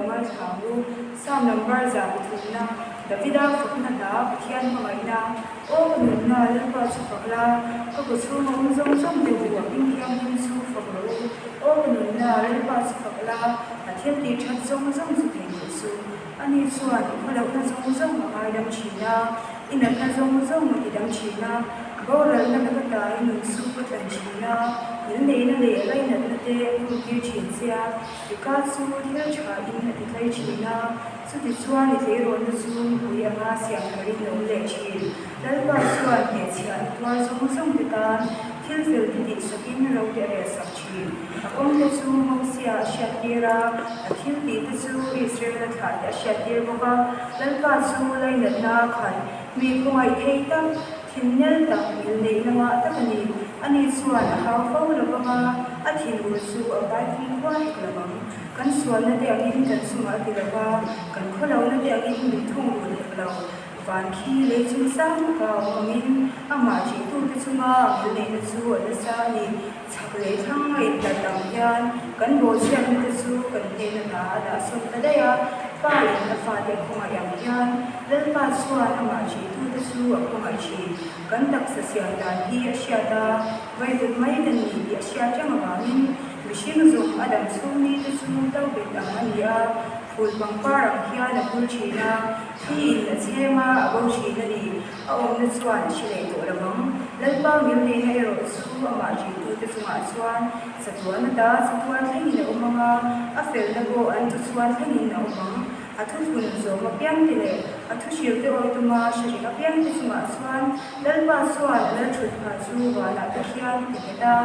ngaithla ang u. Psalm number 103na, Davida fakna hla, Pathian hmangaihna, Aw ka nunna, Lalpa chu fak la, ka kaw chhunga awm zawng zawng te u, a hming thianghlim chu fak rawh u. Aw ka nunna, Lalpa chu fak la, a thil tih that zawng zawng chu thei duh suh. Ani chuan i khawlohna zawng zawng a ngaidam thin a, i natna zawng zawng a tidam thin a, boralna laka ta i nun chu a tlan thin a, ngilneihna leh lainatna te a khumtir thin che a, i ka chu thil tha in a titlai thin a, chutichuan i tleirawnna chu mipui anga siam tharin a awm leh thin. Lalpa chuan hnehchhiahna tuar zawng zawng te tan thil fel te tihsakin ro te a relsak thin. A kawng te chu Mosia a hriattir a, a thil tih te chu Israel-a thlah te a hriattir bawk a. Lalpa chu lainatna a khat, mi khawngaih thei tak, thinnel tak, ngilneihna ngah tak a ni. Ani chuan a hau fo lo vang a, a thinur chu a vai kumkhua hek lo vang. Kan sualna te angin kan chungah a ti lo va, kan khawlohna te angin min thungrul hek lo. Van khi lei chung sang taka a awm angin amah ṭihtute chunga a ngilneihna chu a nasa a ni. Chhak leh thlang a inhlat ang hian kan bawhchhiatna te chu kan hnena ta a dah sawn ta daih a, Pa in a fate a khawngaih ang hian Lalpa chuan amah ṭihtute chu a khawngaih ṭhin. Kan taksa siam dan hi a hriat a, vaivut mai kan ni tih a hriat reng avangin mihring zawng a dam chhung ni te chu to bet ang a ni a, phul pangpar ang hian a hul ṭhin a, Thliin a chhem a, a bo thin a ni. A awmna chuan a hre leh tawh lo ang. Lalpa ngilneihna erawh chu amah ṭintute chungah chuan chatuan ata chatuan thlengin a awm ang a, a felna pawh an tu chhuan thlengin a awm ang. A thuthlun zawm apiangte leh a thuhrilte awi tuma hre reng apiangte chungah chuan Lalpa chuan a lalthut phah chu vanah te hian a ti nghet a,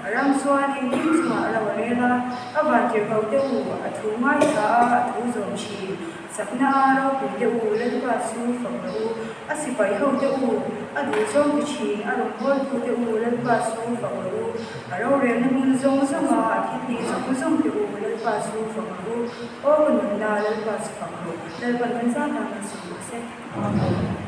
a ram chuan engkim chungah a lo a rel a, a vantirhkohte u a thu ngaithla a, a thu zawm thin. Chakna a ropui te u, Lalpa chu fak rawh u, a sipai ho te u, a duh zawng ti thin, a rawngbawltu te u, Lalpa chu fak rawh u, a rorelna hmun zawng zawng a, a thil tih zawng zawng te u, Lalpa chu fak rawh u, aw ka nunna, Lalpa chu fak rawh, Lalpan kan zat a, kan sawi rawh se. Amen.